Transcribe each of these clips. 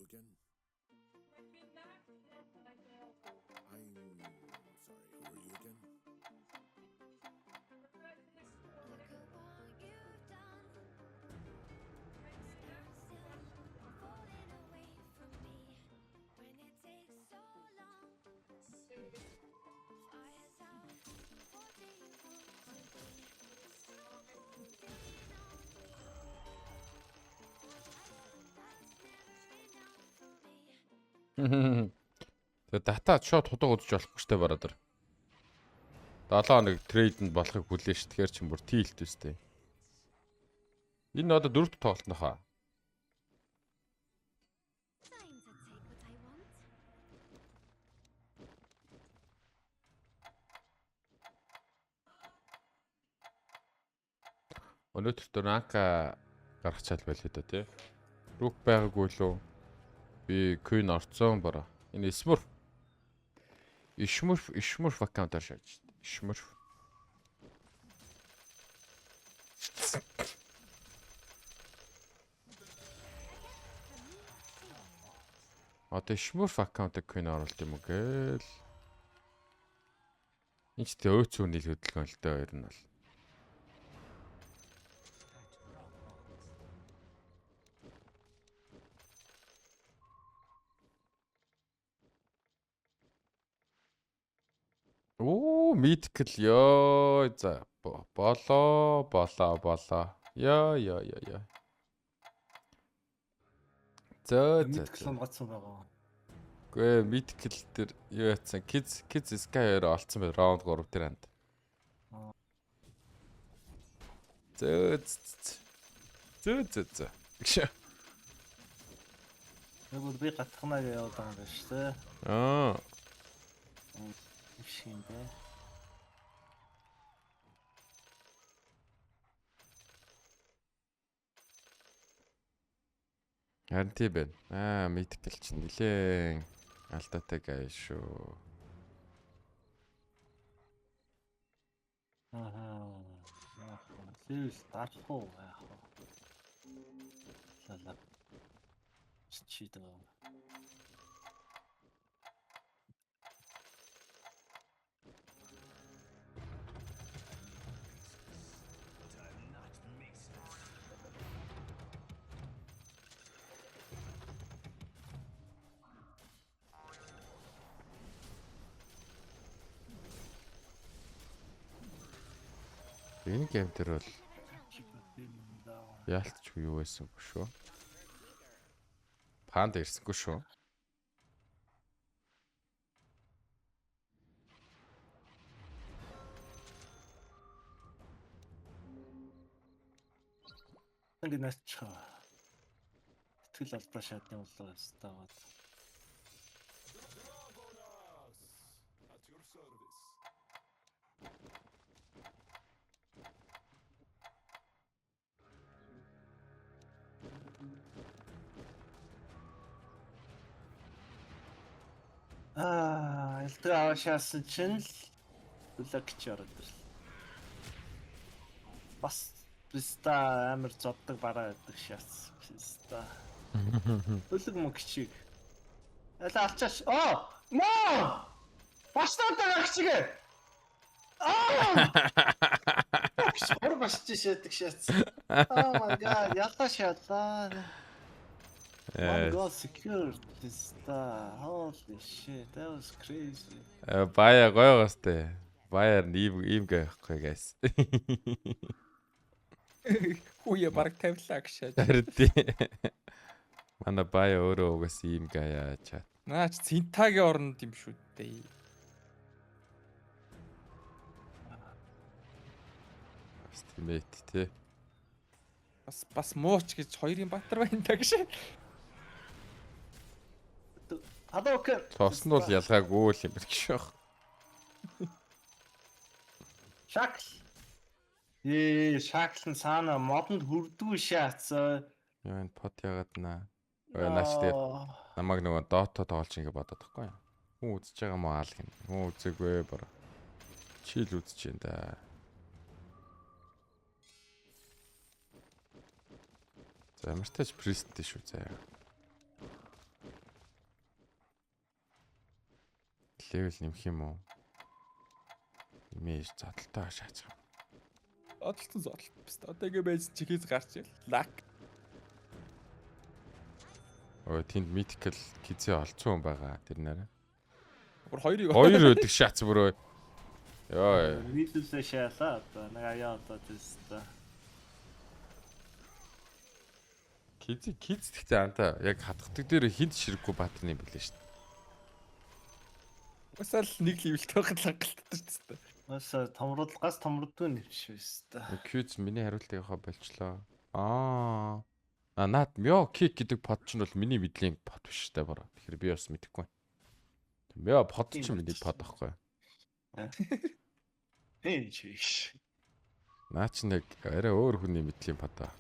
you again? I'm sorry, who are you again? Look at what you've done. Stand still, falling away from me. When it takes so long, fire's out. What do you want to be? Stop holding on. That's never enough for me. Тэгээ дата шот худаг үзэж болохгүй штэ brother. 7 хоног trade энд болохыг хүлээн ш. Тэгэхээр чин бүр tilt өстэй. Энэ одоо дөрөвт тоглолт нөхөө. Time to take what I want. Өнөөдөр Донка гаргачаал байлээ дөө тий. Rook байгаагүй лөө. Би Queen орцсон бараа. Энэ Smurf. Smurf Smurf account аар шааж. Smurf. Одоо Smurf account-ыг Queen оруулт юм уу гээл. Энд ч тэ өөц үний хөдөлгөөн л дээ ер нь бол. Оо, mythical ёо. За болоо, болоо, болоо. Ёо, ёо, ёо, ёо. За за. Mythical онгоцсон байгаа. Гүй ээ, mythical дээр юу яцсан? Kids Kids Sky 2 олцсон байв раунд 3 дээр ханд. Зөө зөө. Зөө зөө зөө. Гш. Яг бол би гатхнаа гэж яваад байгаа юм байна шүү дээ. Аа. Биш юм бэ. Харин тийм байна. Аа, mythical чинь нилээн алдаатай гай шүү. Аа. Яг level дарах уу яах вэ? Лала. Чи даа. Энэ game дээр бол яалтчгүй юу байсангүй шүү. Панда ирсэнгүй шүү. Ингээ начих. Сэтгэл алдаа шатны болоо ёстой. At your service. Аа, элдв аваашаасан чинь л бүлэг гэж ороод ирлээ. Бас писта амар зоддог бараа байдаг шаац. Писта. Бүлэг мөн кичиг. Аля алчааш. Оо! Мо! Баштаад байгаа кичигэ. Аа! Хор башч шээдэг шаац. Oh my god, ялаа шаалаа. One goal secured писта. Holy shit, that was crazy. Бая гоё гоостэй. Баяр ийм ийм гэхгүй guys. Хүүе бараг тавилаа гэж. Харин тий. Манай бая өөрөө угаас ийм гаяа чат. Наач Цинтагийн оронд юм шүү дээ. Бас teammate тий. Бас бас мууч гэж хоёрын баатар байна та гэж. Hadouken. Тоос нь бол ялгаагүй л юм байна гэж байна. Shackle. Ээ, shackle нь цаана модонд хүрдгүй шаацсан. Яа энэ пот яагаад наа. Ой наач тэгээд намайг нөгөө Dota тоглож ингэ бодоод тахгүй юу. Хүн үзэж байгаа мó аал гин. Хүн үзээгүй бараа. Чийл үзэж юм да. За ямар ч тач priest шүү заяа. Level нэмэх юм уу? Имэж задлаа шаачих. Зодтолтон зодтолт биш. Одоо ингэ байж чихээс гарч ил. Лак. Өө тэнд mythical кизээ олцсон хүн байгаа тэр нэрэ. Бүр хоёрыг Хоёр өдөг шаац бүрөө. Йоо. Нийлүүлээ шаалаа одоо нэг аяа одоо тест. Киз киз гэхдээ антаа яг хатгадаг дээр хинт ширэггүй баатар юм билээ шүү дээ. Усаал нэг левелтэй байхад л хангалттай шүү дээ. Өөсөө томрол газ томрдгүй нэвч шүү дээ. Кьюз миний хариултыг явахаа болчлоо. Аа. А наад Мё кик гэдэг под чинь бол миний мэдлийн под биш дээ бараа. Тэгэхээр би бас мэдэхгүй. Мё под чинь миний под байхгүй. Хин чиш. Наа чи нэг арай өөр хүний мэдлийн под аа.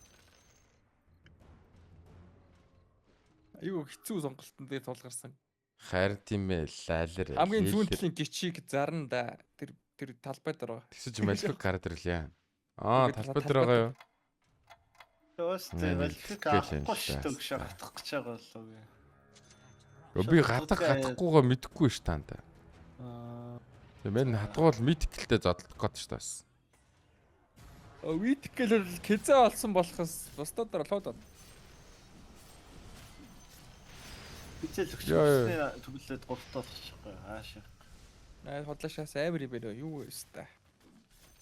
Айгүй хэцүү сонголтон дээр тулгарсан. Харин тийм ээ лалер. Хамгийн зүүн талын гिचиг зарна да. Тэр тэр талбай дээр байгаа. Тэгсэн чи малфик гараад ирлээ. Аа Тэгээд талбай дээр байгаа юу? Өөс Нэ, тэ валфик нэ, авахгүй шүү дээ нэ. гэж хатах гэж байгаа болов уу. Өө, Би гадаг гадахгүйгаа мэдэхгүй ш таанда. Аа Тэгээ мэн хатгуул митикэлтэй зодтолдох гээд ш таас. Виткэл кизээ олсон болохоос бусдад дээр болоод. хичээл Йоо, ёо. өгчөөсний түглээд гуртаа болчихгүй аашаа. Аа хотлоо шаас амар юм байна. Юу вэ өстэй.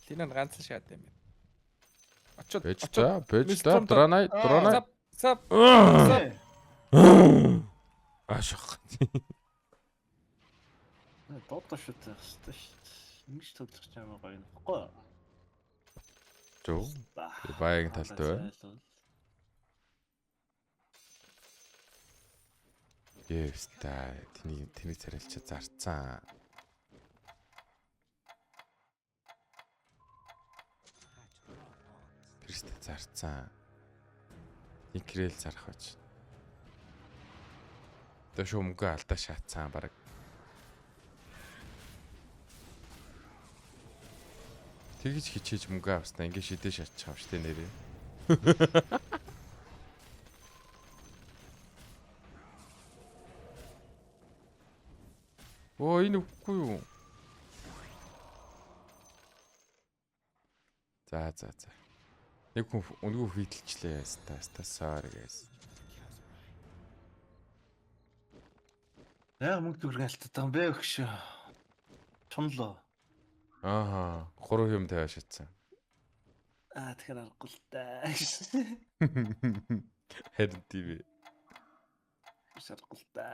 Линан ганц л шаад юм байна. Очоод Бэж та, бэж та, Мистер дранай, дранай. Сап сап Аашах. Додо шүү дээ хэвчээ шүү. Ингэж тоглох ч амар гоё нөхгүй юу? Зөв. Баян талтай бай. Евста тэнийг тэнийг царилчаа зарцсан. Тэрстэй зарцсан. Инкрэл зарах байж. Одоо шүү мөнгө алдаа шаацсан бараг. Тэгэж хичээж мөнгө авснаа ингэ шидэ шатчих юм штэ нэрээ. Оо энэ үгүй юу? За за за. Нэг хүн өнгөө фитлчлээ ста ста sorry guys. Яг мөнгө төгрөг алтаад байгаа юм бэ өгшөө. Чунлоо. Ааха, 3 юм тавиа шатсан. Аа тэгэхээр аргагүй л та. Харин тийм ээ. Аргагүй л та.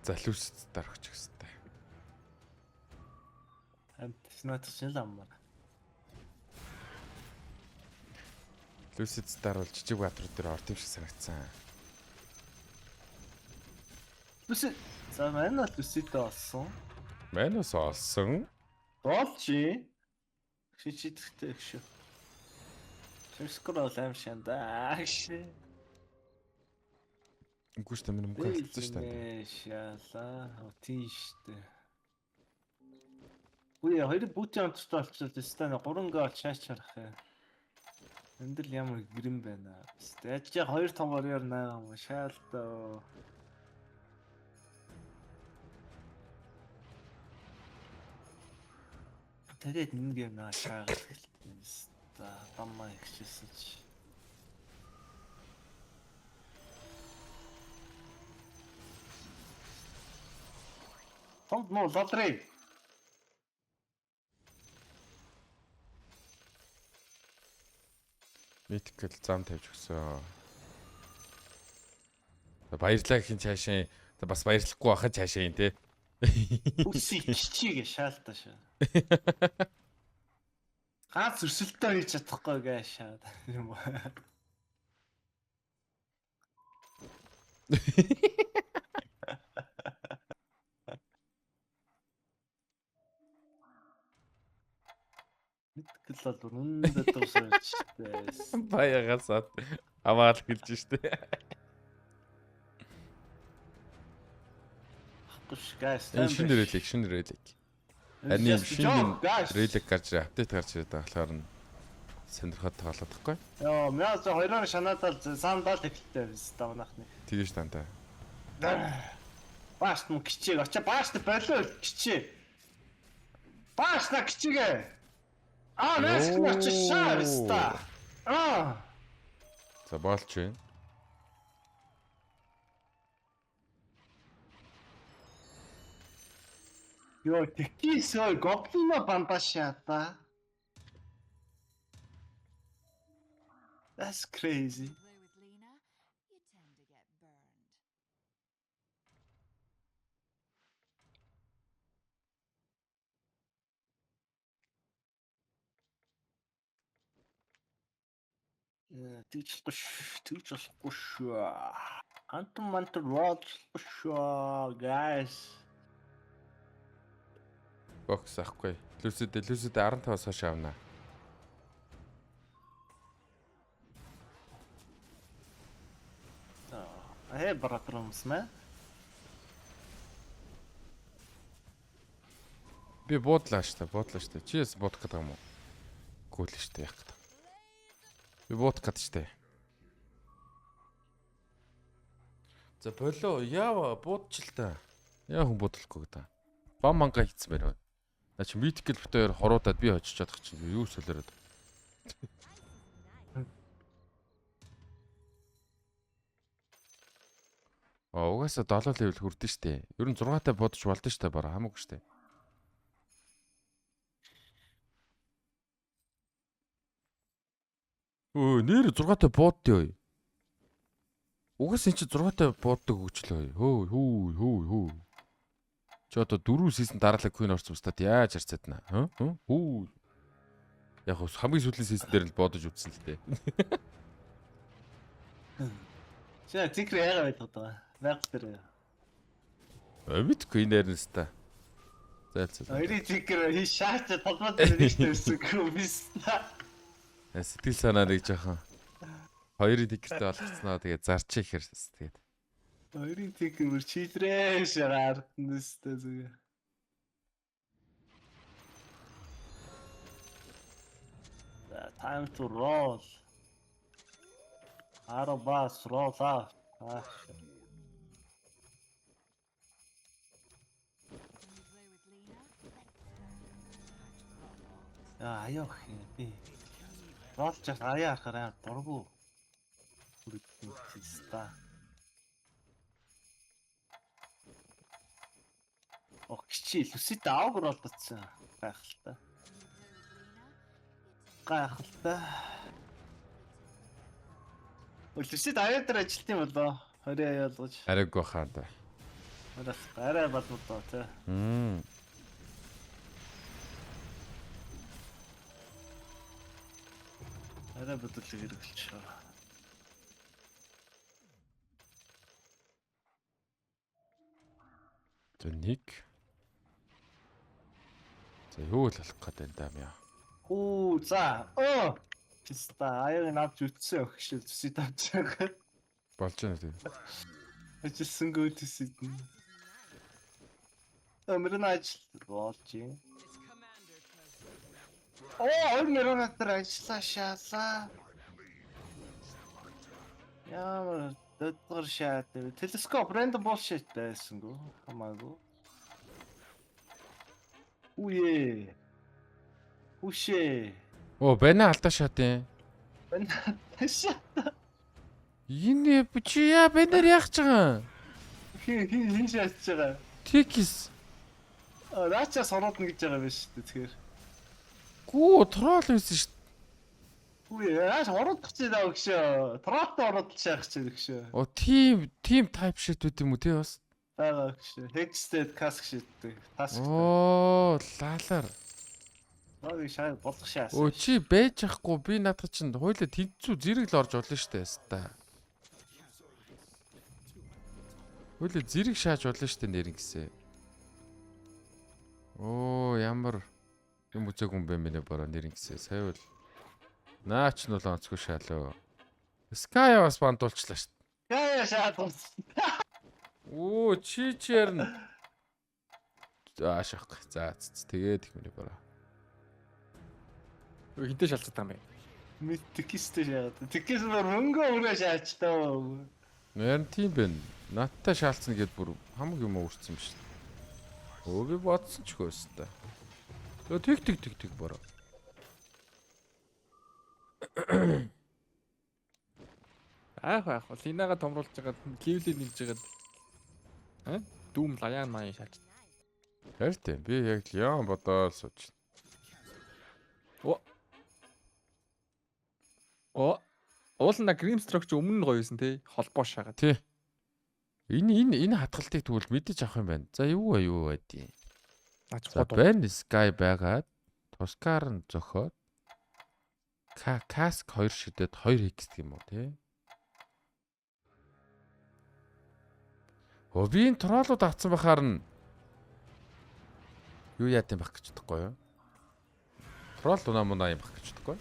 Залуус дарах ч гэстэй. Амт наадах чинь л аммаар. Lucid Star бол жижиг баатрууд дээр орд юм шиг санагдсан. Люси за манай бол Люситэй олсон. Манус олсон. Болж. Шичидэгтэй өгшөө. Ширскор бол аим шанда. Агш. Үгүй шүү дээ миний мөнгө алдсан шүү дээ. Шаалаа. Тийм шүү дээ. Үгүй хоёр бүтэн амттай болчихлоо. Стана 3 гол шаач харах юм. Энд л ямар гэрэн байна. Яаж яг хоёр том орёор наа юм шаалдаа. Тэгээд нэг юм наа шаагаад гэлтэн. Даммаа ихчээсэн чи. Тонд муу лодрыг. Mythical зам тавьж өгсөн. Баярлалаа гэх юм цаашаа. Бас баярлахгүй байхад цаашаа юм те. Үси чичигээ шаалдаа шаа. Ганц өрсөлдөө хийж чадахгүй гээ шаа. Юм уу. Мэдгэл бол үнэндээ дуусаач штэ. Баяагаас аваад хэлж штэ. Ахгүй ш guys. Энэ шинэ релик, шинэ релик. Харин юм шинэ релик гарч ирээ, апдейт гарч ирээд байгаа болохоор нь сонирхоод тоглоод тахгүй. Йоо, мяа за хоёроор шанаадал сандал эхэлтэй биз та манайхны. Тэгэж дандаа. Бааш мөн кичээг очоо бааш болоо кичээ. Бааш на кичээгээ. Аа, маск нь очоо шаа ста. Аа. За болж байна. Йоо, текис ой гоблино бандашаа та. That's crazy. Play with Lena, you tend to get burned. Тэгж болохгүй шүү. Тэгж болохгүй шүү. Антон мантер болохгүй шүү, guys. Бокс ахгүй. Люсид Люсид 15-аас хойш авна. Hey, братрумс мэ. Би буудлаа штэ, буудлаа штэ. Чи яс буудах гэдэг юм уу? Гүйл штэ яах гэдэг. Би буудах гэдэг штэ. За болоо яава буудч л та. Яа хүн буудлахгүй гэдэг. Бам манга хийцэн байна. На чи mythical битээр хоруудаад би очиж чадах чинь юу солиороод. А угаасаа 7 level хүрдэн штэ. Ер нь 6 та бодож болдсон штэ бараа хамаагүй штэ. Өө нэр 6 та бууддээ ой. Угаасаа эн чи 6 та бууддаг хөгжлөө. Хөө хүү хүү хүү. Чи одоо 4 season дараалал Queen орсон стат яаж харцаадна? Хөө хүү. Яг хөө хамгийн сүүлийн season дээр л бодож үзсэн л дээ. Чи зикр яагаад байдаг даа? Байг дээр. Мэдгүй энэ ярина ста. Зайлцал. Хоёрын зикр хий шаач толгой дээр нэг тавьсан гүмис. Сэтгэл санаа нэг жоохон хоёрын тикертэй болгоцсноо тэгээ зарчих ихэр тэгээд. Хоёрын зикр бүр читрээ шагаар ардсан зүгээр. Time to roll. Arabas roll up. Ah. When you play with Lena, let Яа, аяа гэх юм би. Ролж аяа харахаар амар дургу. Хүрдэн та. Ох кичи Люсид аваг ролдсон. Гайхалтай. when you play with Lena, you tend Гайхалтай. Люсид аяа дээр ажилт юм болоо. 20 аяа болгож. Арайгүй хаа да. Арай арай болмоо тий. Мм. Арай бодлого хэрэглэж. За нэг. За юу л болох гээд байна даа яа. Хүү за. Оо. Писта аяаг нь авч үтсэн өгшөл төсөй тавьж байгаа. Болж байна тийм. Ажилсангүй төсөйд нь. Өмрөн ажил болж юм. Оо, хоёр мөрөнөтөр ажиллаа шаалаа. Ямар дөдгөр шаад. Телескоп random bullshit байсангүй. Хамаагүй. Үе. Үшээ. Оо байна алдаа шат юм. Байна. Шат. Энэ чи яа банер яах гэж байгаа юм? Хин хин хин шатж байгаа. Тикис. Наачаа соруудна гэж байгаа юм шүү дээ тэгэхээр. Гүү тролл байсан шүү дээ. Үгүй яаж оруудах чи даа өгшөө. Тролтой оруудах шаах чи өгшөө. Оо тийм тийм type shit байт юм уу те бас? Байгаа өгшөө. Hexted cask shitтэй. Task. Оо лалаар. Наад шаа болох шаас. Өө чи байж ахгүй би наадах чинь хойлоо тэнцүү зэрэг л орж болно шүү дээ яста. Хойлоо зэрэг шааж болно шүү дээ нэрэн гисэ. Оо ямар юм үзээгүй юм бэ миний бороо нэрэн гисэ. Сая бол наач нь бол онцгүй шаалаа. Sky бас бандуулчлаа шүү дээ. Яа шаад болсон. Оо чи чи ярина. За шах. За тэгээд их миний бороо. Хинтээ шалцаад байгаа юм бэ? Мэд тексттэй шаад. Текст мөр мөнгө өрөө шаачтаа. Нэр тийм байна. Надтай шаалцна гэд бүр хамаг юм өөрчсөн юм шүү. Өө би бодсон ч хөөстэй. Тэг тэг тэг тэг бороо. Аах аах. Линага томруулж байгаад левелээ нэмж байгаад. Аа? Дүүм лаян маян шаач. Харин тийм би яг л яан бодоол сууж. Оо. Уулна Grimstroke ч өмнө нь гоё байсан те. Холбоо шагаад. Тий. Энэ энэ энэ хатгалтыг тэгвэл мэдэж авах юм байна. За юу вэ юу вэ тий. Наач За гоо. Ben Sky байгаад Тускар нь зөхөөд Каск 2 шидэд 2 X гэх юм уу тий. Өө би энэ троллууд авцсан бахаар нь юу яат юм бах гэж бодохгүй юу? Тролл унаа мунаа юм бах гэж бодохгүй.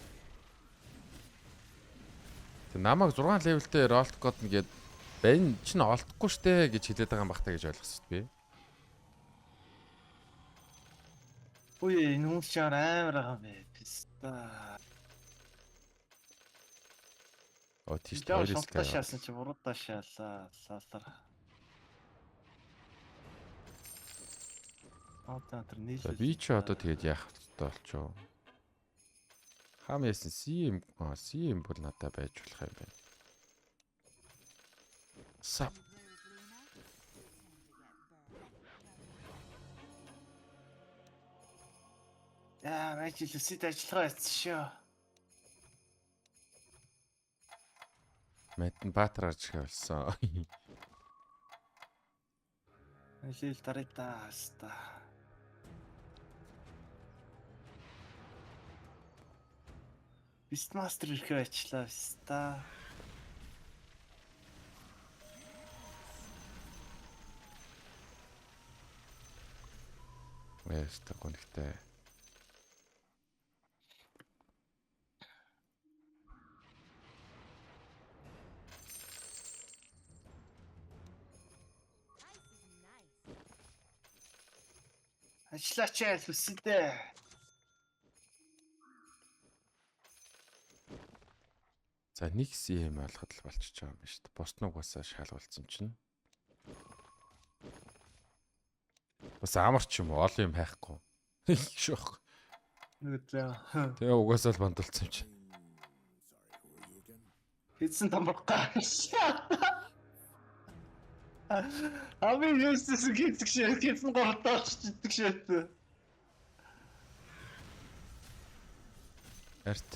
Тэг намайг 6 левелтэй ролт гот нэгээд бэн чинь олдохгүй штэ гэж хэлээд байгаа юм бах та гэж ойлгосон би. Үгүй энэ хүмүүс чаар амар байгаа юм бэ. Писта. Оо тийш Жаа 2 шунтаа Sky. шаасан чи буруудаа шаалаа. Лалар. Одоо тэр За нийлээ. би чи одоо тэгээд яах вэ болчихоо. Хам яасан CM аа CM бол надад байж болох юм байна. Сап. Яа, мэж илсэд ажиллагаа хийсэн шүү. Мэдэн Баатар гарч ирэх болсон. Нийлэл даръя да. Хаста. Beastmaster ирэхээр ажиллаа. Хаста. Яста гонхтой. Ажиллаач айл үсэдээ. За нэг CM ойлгоход л болчихж байгаа юм байна шүү дээ. Бус нугасаа шалгуулсан чинь. Бас амар ч юм уу олон юм хайхгүй. Шүүх. Нэг заа. Тэгээ угаасаа л бандулсан юм чинь. I'm sorry, who are you again? Хэдсэн томрох га. Ами юусэн хийдэг шээ. Хэдсэн гортооч чиддэг шээ. Арт.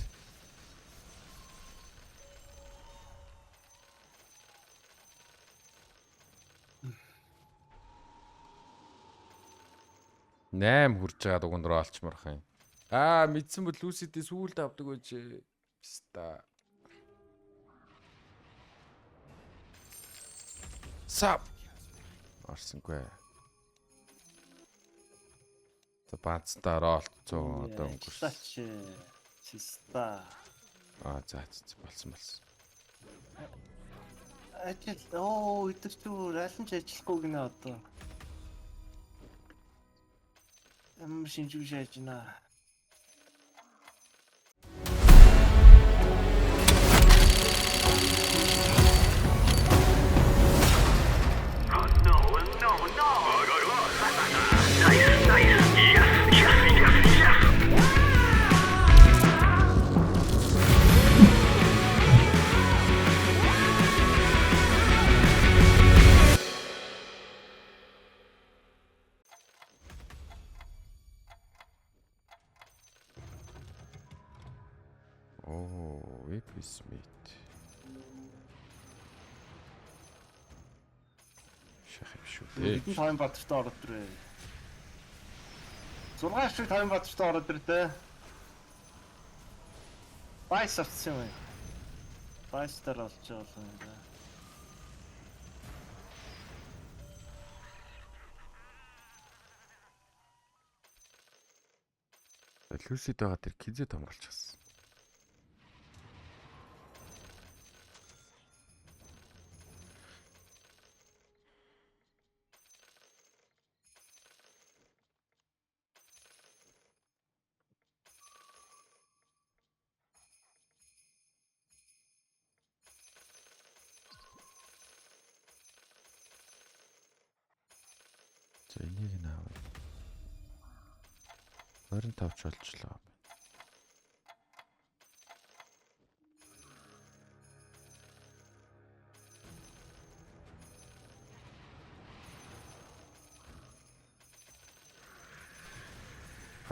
Нэм хурж байгаа дугуйн руу олчморох юм. Аа мэдсэн бол Люсиди сүүлд авдаг байж. Пста. Сап. Орсонгүй. За баацтаа оролцоо одоо өнгөрсөн. Ажиллаач. Систа. Аа за за болсон болсон. Ажил оо өдөр чи аль нь ч ажиллахгүй гинэ одоо. Ямар шинжгүй шааж байна. Оо, Whip Smith. Шах юм шүү дээ. Хэдэн таван баатартай ороод ирээ. 6 шиг таван баатартай ороод ирдээ. Байс авсан юм байна. Байстар олж байгаа юм да. Люсид байгаа тэр кизээ томруулчихсан. За энийг нь авъя. 25 ч болчлоо.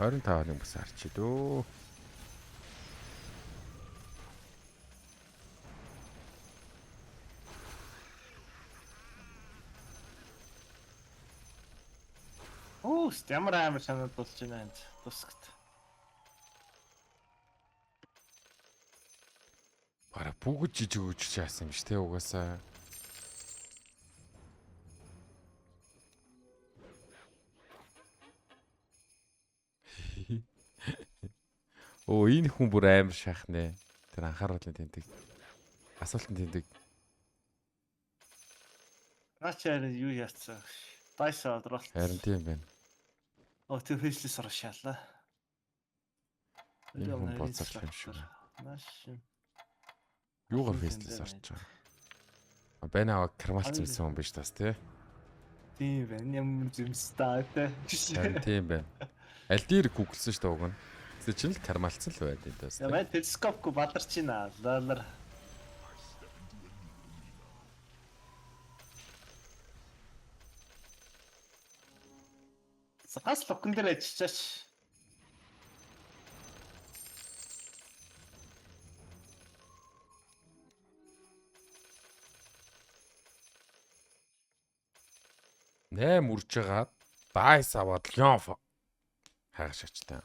25-ны бас арчи дөө. Оо, ямар амар санаад болж байна энд тусагт. Бара бүгд жижиг өгч шаасан юм ш тэ угаасаа. Оо энэ хүн бүр амар шахнэ. Тэр анхааруулын тэмдэг. Асуултын тэмдэг. Наа чи харин юу яатсан. Дайс аваад Харин тийм байна. Оо тэр фэйслес ороо шаалаа. Энэ хүн боцорлох юм шиг. Нааш. Юугаар фэйслес орж байгаа. А байна аваа кармалцсан байсан хүн биш тас тий. Тийм байна. Ямар зэмстэй те. Харин тийм байна. Аль дээр гүглсэн шүү дээ уг нь. Тэгсэн чинь л кармалцсан л байд энэ бас. Яа, мань телескопгүй бадарч байна. Лалар. Гас лукан дээр ажиллачаач. Нэм үрж байгаа. Дайс аваад лёнф. Хайгаш ачтай.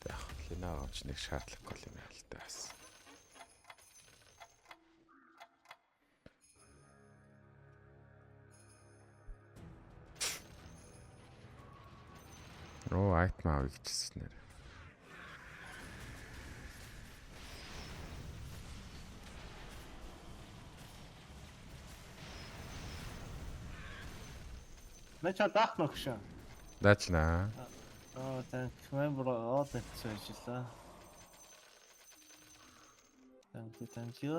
Яг Лена авч нэг шаардлагагүй юм яа л та бас. Оо, айтем авъя гэжсэн нэр. Мэн чам даах нөхшөө. Даачнаа. Аа, thank you. Мэн бүр all хэцүү ажиллаа. Thank you, thank you.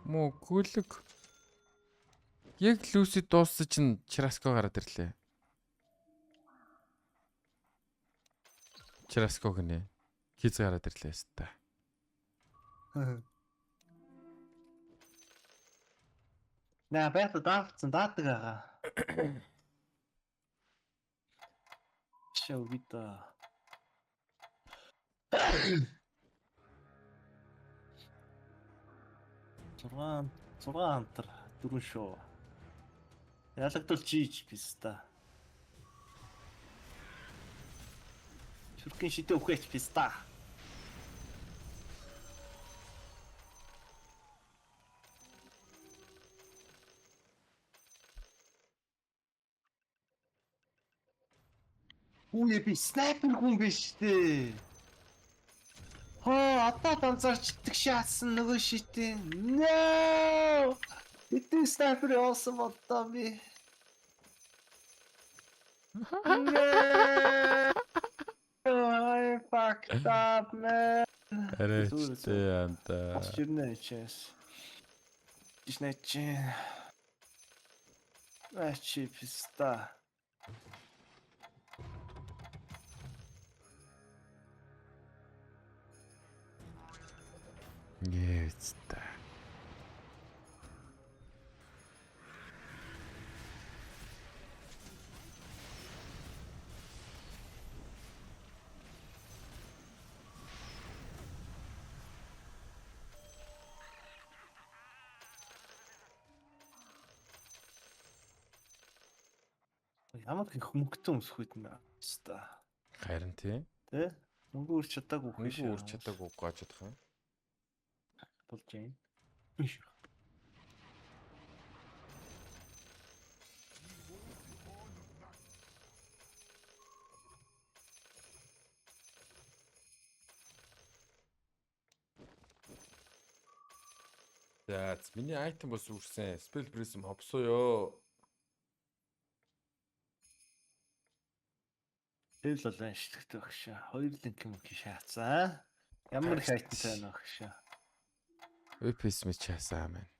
Мөө гүлэг. Яг Люси дууссан чинь Чираско гараад ирлээ. Чираско гинэ. Киз гараад ирлээ өстой. Наа байхад даавцсан даадаг байгаа. Шоу бита. Зургаан 6 хантар 4 шүү. Ялагдвал жийж писта. Шүркийн шидэ үхээч писта. Үгүй би снайпер хүн биш дээ. Хоо одоо данзарчдаг шаасан нөгөө шитээ. No! Хэдэн снайпер явуулсан болдоо би. No! I fucked up man. Арайчтэй амта. Босч ирнэ чээс. Жишнэ чи. Ачи писта. Нээцтэй. Ямар их мөнгөтэй өмсөх үед нэ. Писта. Харин тийм. Тэ? Мөнгө үрч чадаагүй хүн Мөнгө үрч чадаагүй гоож чадах юм. Болж байна. За миний айтем бас үрсэн. Spell Prism хопсоо ёо. Тэгэл бол аншлигтай багш. Хоёр линк юм шаацсан. Ямар их айттай байна багш. VPS мэт чаасан маань.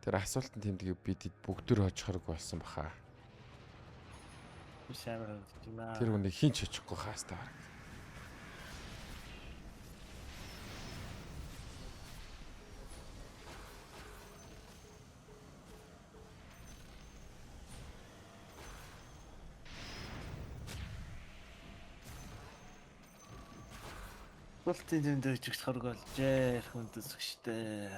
Тэр асуултын тэмдгийг бид бүгдээр хожихорг болсон баха. Би сайн харагдаж байна. Тэр хүнийг хин ч очихгүй хаастай баг. Асуултын тэмдэг чигсхорг болжээ. Хүнд үзэгчтэй.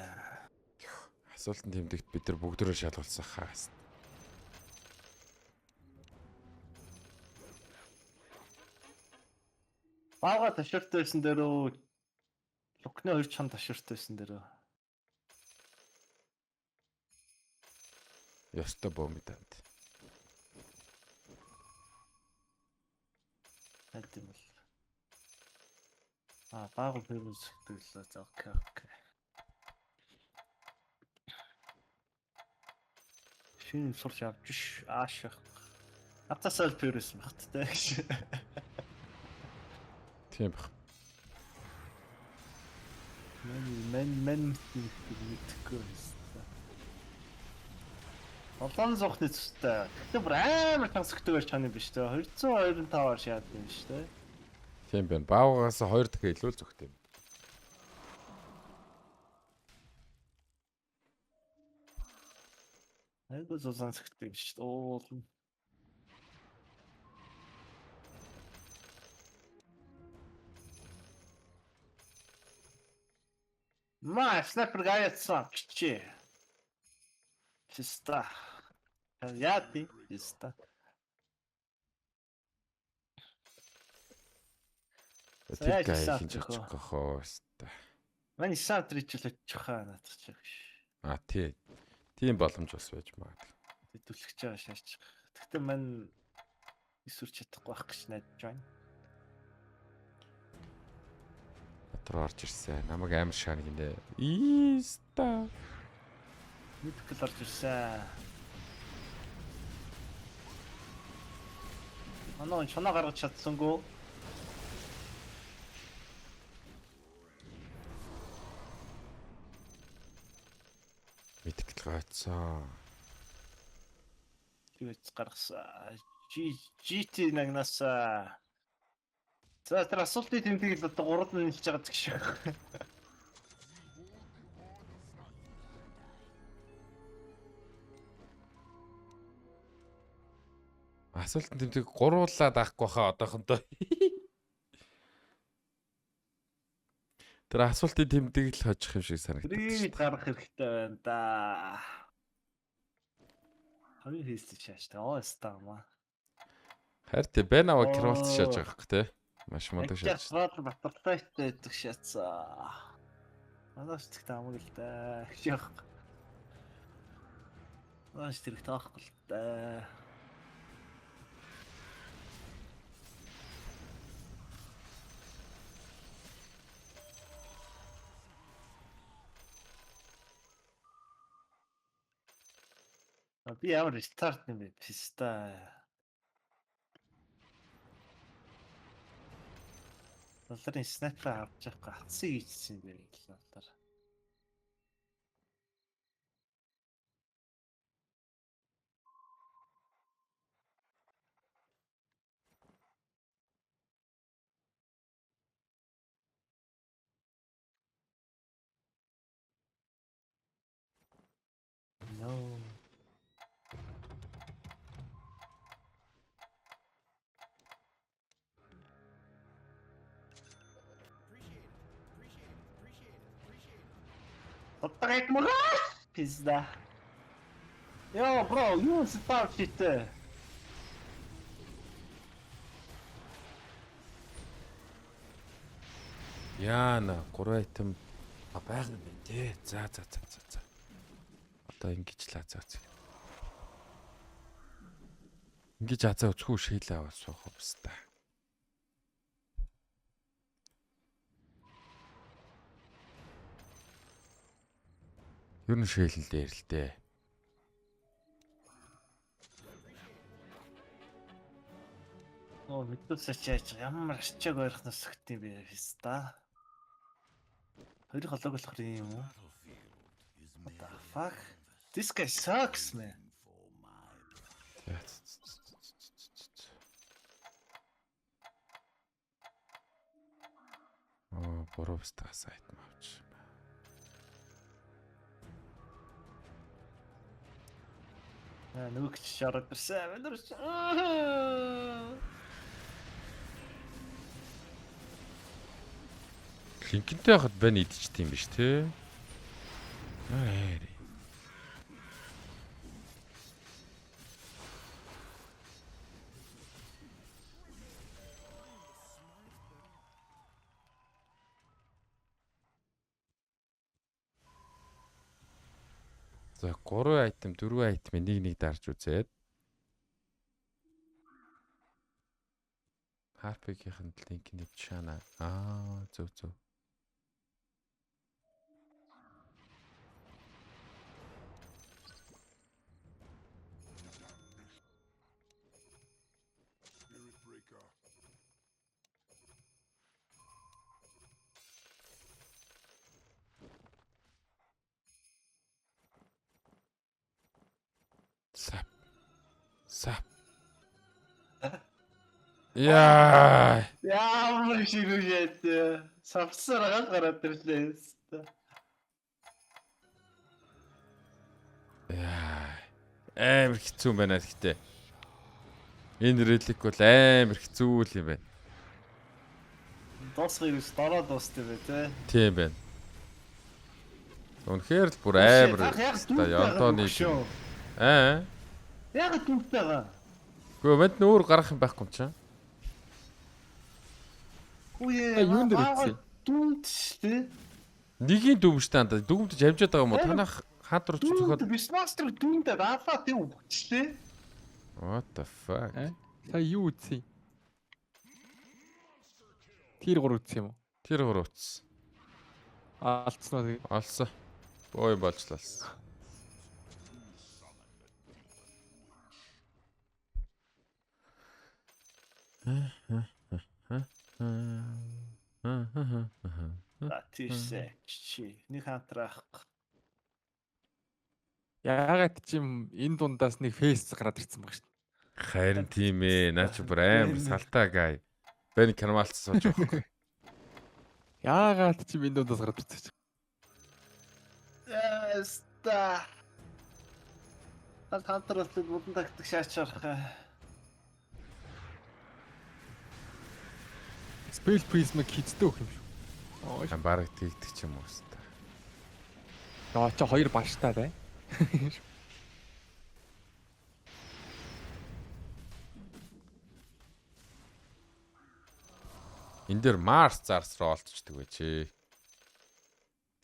Асуултын тэмдэгт бид нар бүгдээрээ шалгуулсан хаас. Баага ташууртай байсан дээрөө Лукны хоёр чам ташууртай байсан дээрөө. Ёстой бөөмөдөнд. Хайд юм бол. Аа, баага пэрүүс гэдэг л за окей, окей. Шинэ сурч авч ш ааш. Атасаа л пэрүүс багт те. Тийм бах. Мен мен мен мэдэхгүй байсан. Долоон зуухны зүстэй. Гэтэ бүр амар тансагтай байж чаны биш те. 225-аар шаад юм биш те. Тийм байна. Баавгаас хоёр дахин илүү л зөгтэй юм. Айгуу зузаан зөгтэй юм шүү дээ. Уул. Ма, снайпер гаяцсан кичи. Чиста. Яа тий? Чиста. Тэр гай хин ч очихгүй хоо. Өстой. Манай снайпер ичил очих хаа наадах чиг. А тий. Тийм боломж бас байж магадгүй. Түлхэж байгаа шаачих. Тэгтээ мань эсвэрч чадахгүй байх гэж найдаж байна. Дотор орж ирсэн. Намайг амар шаана гинэ. Иста. Мэдхэл орж ирсэн. Анаа чоноо гаргаж чадсангүй. Мэдхэл гайцсан. Тэгэж гаргасан. GT нагнаас. За тэр асуултын тэмдэг л одоо гурав нь хэлж байгаа гэх шиг. Асуултын тэмдэг гуруулаад авахгүй хаа одоохондоо. Тэр асуултын тэмдэг л хожих юм шиг санагдав. Тэрийг гаргах хэрэгтэй байна да. Хамгийн хийсэл шааш та. Оо ястаа маа. Харин тий Бэнава Кролц шааж байгаа хөөх тий. Маш мундаг шааж. Бат батарлайтай байдаг шаацсан. Манайш тэгтээ амаг л да. Гэж яах. Манайш тэр их таахгүй л да. Би ямар рестарт юм бэ? Писта. Долларын снайпер авч явахгүй хатсыг хийчихсэн юм байна л доллар. No. Тотрек мураш! Пизда. Йо, бро, юу став читэ? Яана 3 item байгаа юм байна тий. За за за за за. Одоо ингэж л азаа үз. Ингэж азаа үзэхгүй шийлээ аваад суух юм та. Ер нь шийлэн дээр л дээ. Нөө мэдүүлсэж яаж ямар арчааг ойрхоноос сөхт юм бэ фиста. Хоёрын холоог болохоор юм уу? What the fuck? This guy sucks man. Оо, буруу бистаас item авч. Аа нөгөө ч шараад ирсэн. Өндөр. Линкентэй хахад бэн идчихсэн юм биш те. Аа. За 3 item 4 item-ийг нэг нэг дарж үзээд Harpy-гийн линк нэг чана. Аа зөв зөв. Сап. Сап. Яа. Ямар шиг үү. Савсараа гараад ирлээ. Яа. Амар хэцүү юм байна гэхдээ. Энэ релик бол амар хэцүү л юм байна. Дуусгыг ус дороо дуустай бай тээ. Тийм байна. Үнэхээр л бүр амар. Ёнтооны. Аа. Яг дүнтэй байгаа. Гэхдээ манд нүүр гарах юм байхгүй юм чинь. Үе. Юун дээр идсэн? Дүнт шүү дээ. Нэгийн дүмжтэй андаа дүмдэж амжаад байгаа юм уу? Танах хаад руу цохоод. Бисмастер дүнтэй даалаа тийм үгчлээ. What the fuck? Сая юу үтсэн? Тир 3 үтсэн юм уу? Тир 3 үтсэн. Алдсан уу тэгээ? Олсон. Боо юм болж лалсан. За тийшээ. Чи нэг хантраах. Яагаад чи юм энэ дундаас нэг фейс гараад ирсэн баг шүү дээ. Харин тийм ээ. Наа чи бүр амар салтаа гай. Бэн кармалц сууж байгаа байхгүй. Яагаад чи энэ дундаас гараад ирсэн чи? Эста. Хантраалт будан тактик шаачарах. Spell Prism-ыг хиздэг өгөх юм шүү. Оо. Бараг тэгдэг ч юм уу хэвээр. Яа чи хоёр баштай бай. Энэ дээр Марс зарс руу олдчихдаг байж.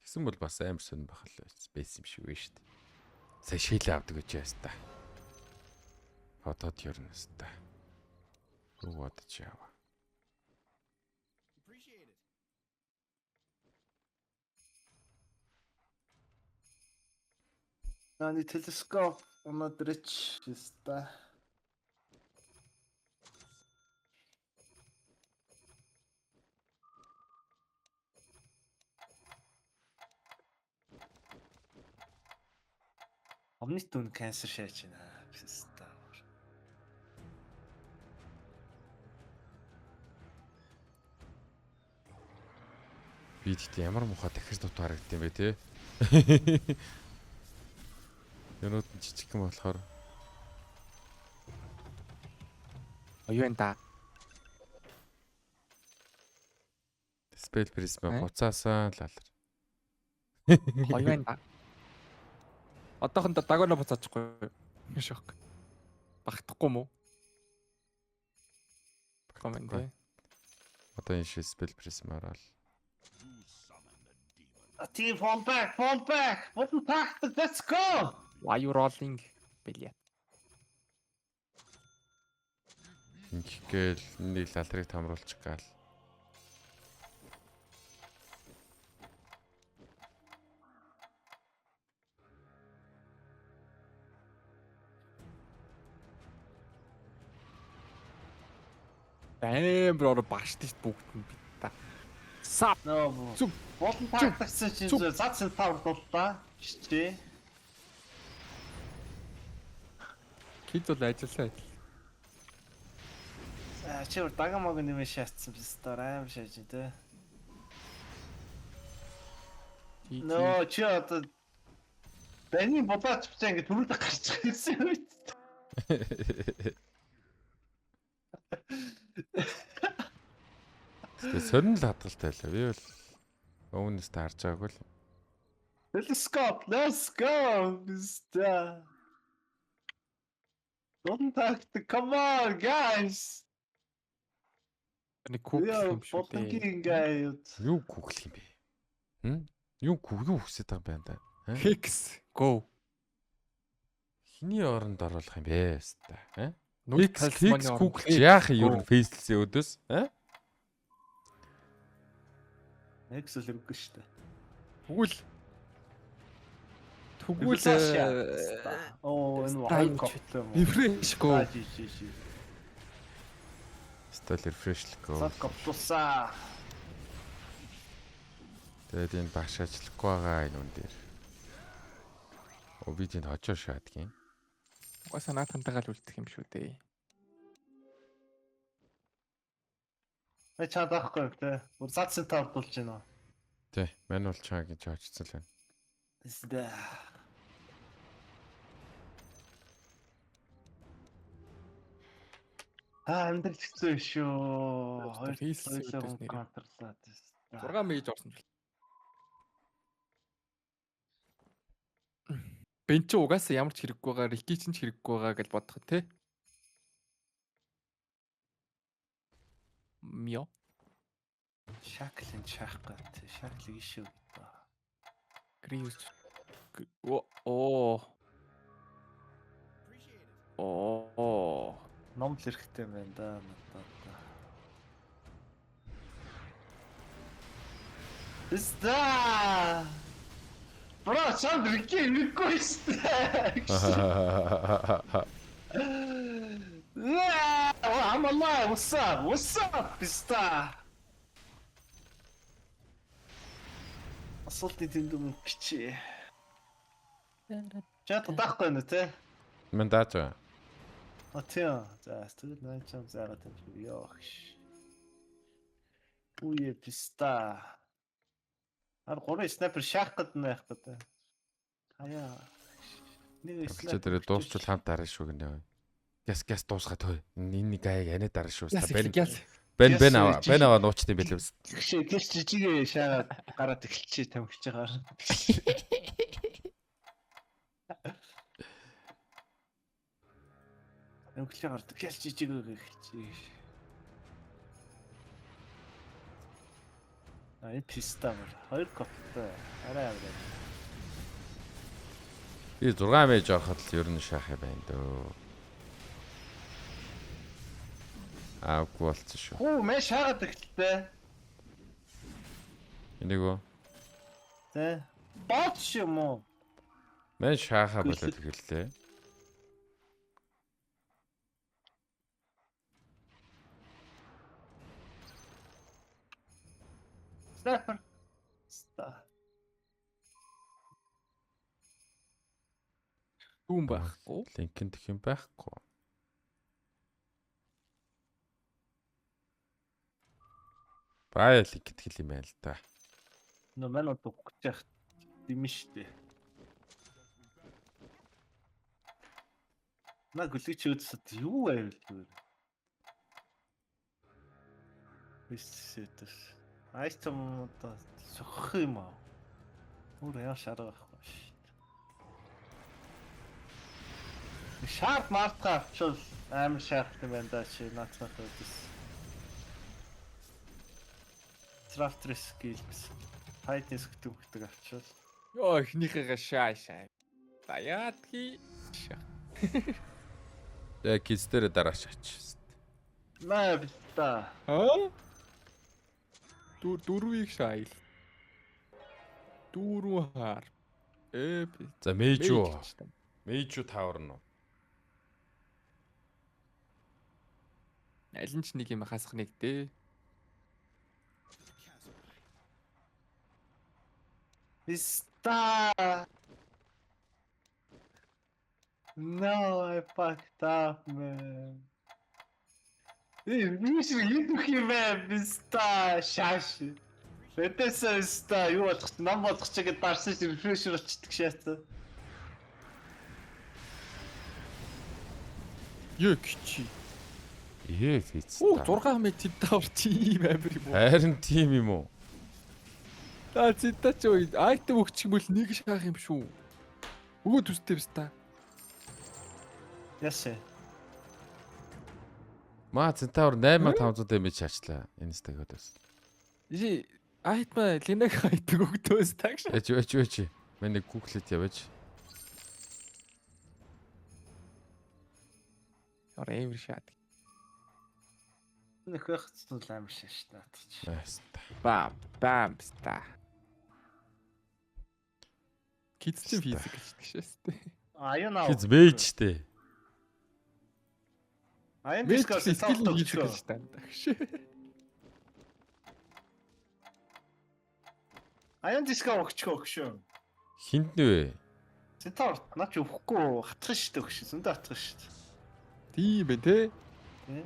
Тэгсэн бол бас амар сонир байх л байсан юм шиг байна шүү дээ. Сая шилээ авдаг гэж яста. Хотод ернэ хэвээр. Юу бодож яава. Наа телескоп өнөөдрч хэвээр. Omni түн канцер шааж байна. Писта. Би тэгтээ ямар муухай тахир дутуу харагдсан юм бэ те. Юунууд нь жижигхэн болохоор Юу энэ да? Spell Prism буцаасаа л алар. Хоёр байна да. Одоохондоо дагоно буцаачихгүй. Биш аахгүй. Багтахгүй мүү? Комент тий. Одоо энэ шиг Spell Prism ороод. Team fall back, fall back. What the tactic? Let's go. Why you rolling? Бэлээ. Ингэх гээл нэг лалрыг тамруулчих гаал. Амар ороо баштай шүү бүгд нь бид та. Сап. Нөө. Зүг. Болон тагтагсан чинь зад центавр дуллаа. Шичээ. Кид бол ажилласан адил. Аа чи өөр дага маг нэмээ шаацсан биз дээ. Амар шааж байна те. Нөө чи одоо Баны бодооч бич ингэ төрүүлэг гарч ирсэн юм үү? Тэгээ сонин л хадгалтай байлаа. Би бол өмнөөс та харж байгаагүй л. Telescope, let's go. Мистер. Don't talk to come on guys. Нэг күк юм шүү дээ. Болонгийн guys. Юу гүглэх юм бэ? Хм? Юу гүг юу хүсэж байгаа юм бэ да? Hex go. Хиний оронд оруулах юм бэ? Өстой. Хэ? Нүд Hex Hex Google чи яах юм ер нь фейслсэн өдөөс? Хэ? Next л хэрэггүй шүү дээ. Тэгвэл Тэгвэл Оо энэ хоёр коп юм уу? Refresh go. Жи жи жи. Стол refresh go. Сад коптулсаа. Тэгээд энэ багш ажиллахгүй байгаа энэ үн дээр. Оо би тэнд хожоо шаадгийн. Угаасаа наатантайгаа л үлдэх юм шүү дээ. Э чад авахгүй юу те. Бүр зад центавр дулж байна уу? Тэ, мань бол чаа гэж очсон л байна. Тэсдэ. Аа амьдрал хэцүү шүү. Хоёр Фейс өдөөс нэрээ. контрлаад. 6 мэж орсон л. Бен чи угаасаа ямар ч хэрэггүй байгаа, Рики ч хэрэггүй байгаа гэж бодох те. Мио. Шаклын шаахгүй те. Шаклыг ишээ гэдэг. Гриус. Оо. Оо. Ном л хэрэгтэй юм байна да надад. Тэсдэ. Бро, чам Рики хэрэггүй шүү дээ. Yeah, I'm alive. What's up? What's up, Pista? Асуултын тэмдэг мөнгө чи. Чат таахгүй нэ те. Мэн дааж байгаа. А тийм. За, тэгвэл найн чам заагаад юм шиг ёо. Үе писта. Ар гурван снайпер шаах гэдэг нь яах гэдэг. Хаяа. Нэг Чи дээр дуусчул хамт дарна шүү гэнэ. Гяс гяс дуусгаад хөө. Энэ нэг гаяг анаа дарна шүү. Бэн бэн бэн аваа. Бэн аваа нуучт юм билээ. Тэгшээ гэрч жижигээ шаагаад гараад эхэлчихээ тамхиж байгаа. Тамхилээ гардаг. Гэрч жижигээ эхэлчихээ. А энэ писта мөр. Хоёр коптой. Арай арай. Би 6 мэж ороход л ер нь шаах юм байна дөө. Аагүй болцсон шүү. Хүү мэ шаагаад эхэлтээ. Энийг үү? Тэ. Бот юм уу? Мэн шааха болоод эхэллээ. Снайпер. Ста. Түүн байхгүй. Линкэн дэх юм байхгүй. Бай линк гэх юм байна л да. Нөө мань одоо гүч яах юм штэ. На гүлгч өөдсөд юу байвал зүгээр. Бисэтэс. Айтем одоо сохих юм аа. Өөр яа шарга байхгүй шүү. Шарт мартаа авчвал амар шаарх юм байна да чи наацмах өөдөөс. Трафтрис гэлбс. Тайтнес хөтөг хөтөг авчвал. Йоо эхнийхээгээ шаа шаа. За яадхи. Шаа. Тэгээ киз дээр дараа шаач. Маа бита. Аа? Дөрвийг шайл. Дөрөв хаар. Э би. За мэйжүү. Мэйжүү таавар нь. Аль нь ч нэг юм хасах нэг дээ. Ста. No, I fucked up, man. Эй, би шиг идэх юм бэ? Ста шааш. Тэтэс ста юу болох чи нам болох чи гэд дарсан чи refresh болчдөг шаацсан. Юу чи. Ээ фиц. Оо 6 м цэнтавр чи ийм амир юм уу? Харин тийм юм уу? Та цэнта чи айтем өгчих юм бол нэг шаах юм шүү. Өгөө төстэй биш та. Яшээ. Маа Центавр 8500 дэмэж шаачлаа. Энэ стагод бас. Жи айтма линэг айтг өгдөөс тагш. Эч эч эч. Мен нэг гуглэт яваач. Ор амар шаад. Нөх байх цэцэн амар шааш наадах чи. Аста. Бам бам ста. Киц чи физик гэж шээс тээ. Аян аа. Хиз мэж штэ. Аян Мэж дискос скил цаавт физик өгчөө. гэж танд. Аян диско өгчөө өгшөө. Хинд нь вэ? Центавр наа чи өгөхгүй хатах штэ өгш. Зөндөө хатах штэ. Тийм бэ те. Тэ.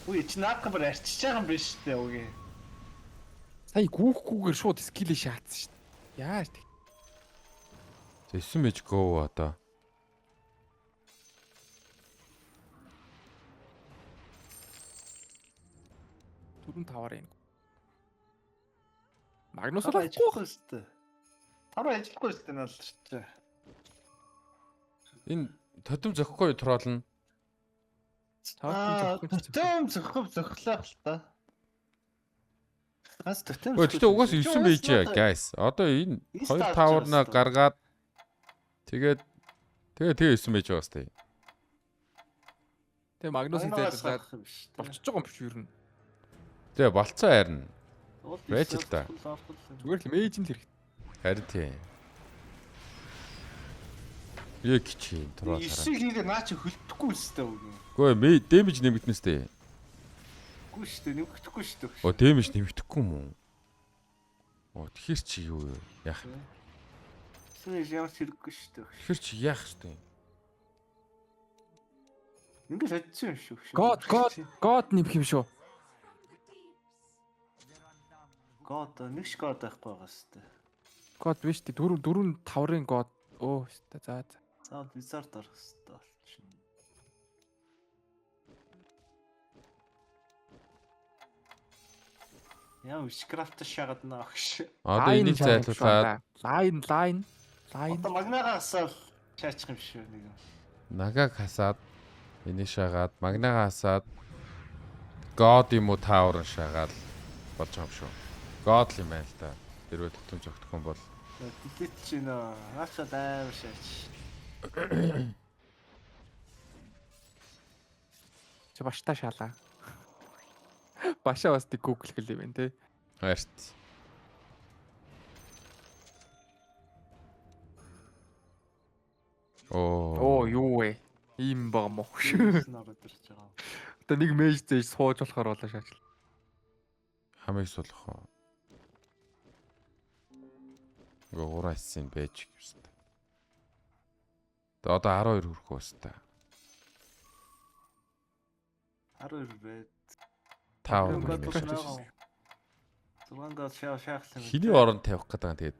Үгүй чи наадах бүр арчиж байгаа юм биш штэ үгүй. Сая гүүхгүйгээр шууд скилээ шаацсан шүү дээ. Яаж тэг. 9 мэж go одоо. Дөрөв таваар юм. Магнус Таруу бол ажиллахгүй штэ. Таруу ажиллахгүй штэ наалч. Энэ тотем зөхгүй троолно. Тотем зөхгүй ч Тотем зөхгүй зөхлөө л та. Ганц тотем. Өө тэгтээ угаасаа 9 мэж guys. Одоо энэ 2 таварна гаргаад тэгээд тэгээ тэгээ 9 мэж байгаа сте. Тэгээ Магнусыг зайлуулаад болчих. болчихж байгаа юм биш үү ер нь. Тэгээ болцоо харин. Байж л та. Зүгээр л мэж нь л хэрэгтэй. Харин тийм. Яг чи троол хараа. 9 хийгээ наа чи хөлдөхгүй штэ үгүй. Гэхдээ мэ дэмэж нэмэгдэнэ сте. Үгүй штэ нэмэгдэхгүй штэ. Оо дэмэж нэмэгдэхгүй юм уу? Оо тэгэхэр чи юу вэ? Яах юм? 9 ямар ч хэрэггүй штэ. Тэгэхээр чи яах ёстой юм? Ингээд содсон юм шүү. God God God нэмэх юм шүү. God нэг ш God байхгүй байгаа штэ. God биш үү? Дөрөв дөрөв таврын God. Өө өстой за за. Заавал wizard орох хэрэгтэй болчихно. Яа, witchcraft шагаад наа өгш. Одоо энийг зайлуулаад Line line line. Одоо магнагаа хасаал шаачих юм шүү нэг юм. нагаг хасаад энийг шагаад магнагаа хасаад God юм уу tower шагаад болж байгаа юм шүү. God л юм байна л да. Хэрвээ тутам зөгтөх юм бол Дэлет чи нөө. Наачаал амар шаач. Чи баштай шалаа. Башаа бас тэг Google хэл юм байна те. хайрт. Оо. Оо юу вэ? Ийм байгаа мó. Ороод ирж байгаа. Одоо нэг мэж зээж сууж болохоор болоо шаачлаа. Хамыг сулах уу? Ингээ гураа эссэн байж гэсэн. Тэгээ одоо 12 хүрэх үстэй. 12 байд. Tower God мэж. бол 6 гол шаа шаах юм. Хиний оронд тавих гэдэг юм тэгээд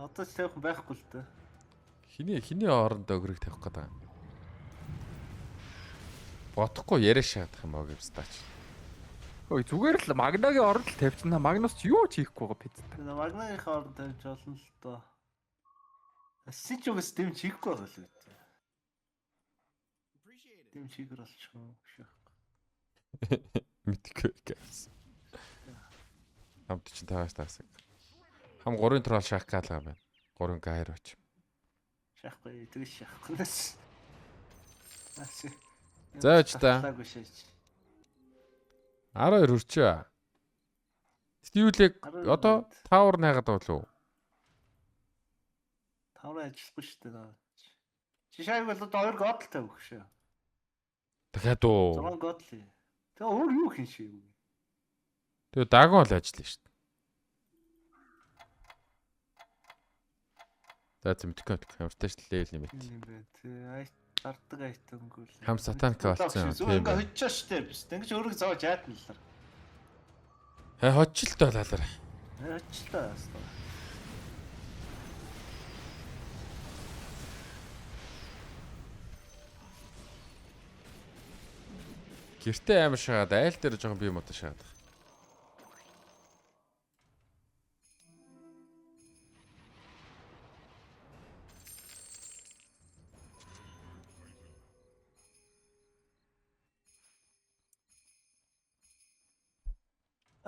Одоо ч тавих байхгүй л дээ. хиний хиний оронд өгрөг тавих гэдэг юм. Бодохгүй яриа шаадах юм аа гэвстач. Ой зүгээр л Магнагийн оронд л тавьчихна. Магнус ч юу ч хийхгүй байгаа пиц. Тэгээ Магнагийнхаа оронд тавьж болно л доо. Сич угс дэмж хийхгүй байгаа л үү. Дэмж хийгэр болчих юм шүү. Мэдгүй guys. Хамт чинь тагаас таасаг. Хам 3 трол шахах гаалгаа байна. 3 гайр оч. Шахахгүй, тэгэж шахахгүй нэс. Наач. За, ч та. Таагүй шаач. 12 хүрчээ. Тэгвэл юу лээ 12 одоо байд. tower найгаад байгаа болов уу? Тавраа ажиллахгүй шүү дээ. Наа. Чи шайг бол одоо 2 гол тавих шээ. Дахиад уу. 6 гол. Тэгээ өөр юу хийн шээ юу. Тэгээ дагон бол ажиллана шүү дээ. За зэ мэдгүй мэдгүй. Ямартай ч левел нэмэт. Тийм юм бэ. Тэ ай зардаг айтанггүй л. Хам сатанка болсон юм, Зүгээр тийм ингээ байна. хожиж штэ биш. Ингэж өөрийгөө зоож яатна л. Хэ хожилтой лалаар. Хочлоо яасан. Гэртээ амар шагаад айл дээр жоохон бие муутай шагаад.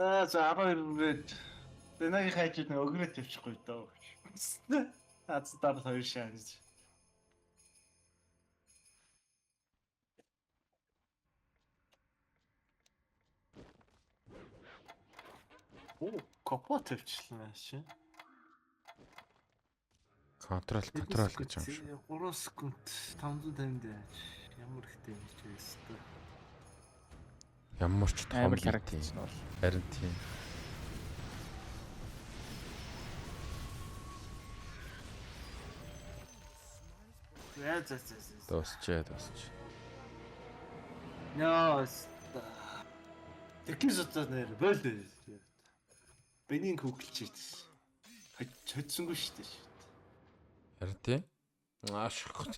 Аа за 12 үрээд Тэнагийн хайжууд нэг өгрөөт явчихгүй дөө. Аз дараа хоёр шаа гэж. Оо, копо тавьчихлаа шээ. Контрол контрол гэж юм шиг. 3 секунд 550 дээр. Ямар их дэмэж байсан тэ. Ямар ч том Амар л бит юм. харагдчихна бол. Харин тийм. За за за за. Дуусчээ дуусч. Яа. Тэкис одоо нэр болоо. Бенин күгэлчээд. Хоцсонгүй шүү дээ. Харин тийм. Аашгүй.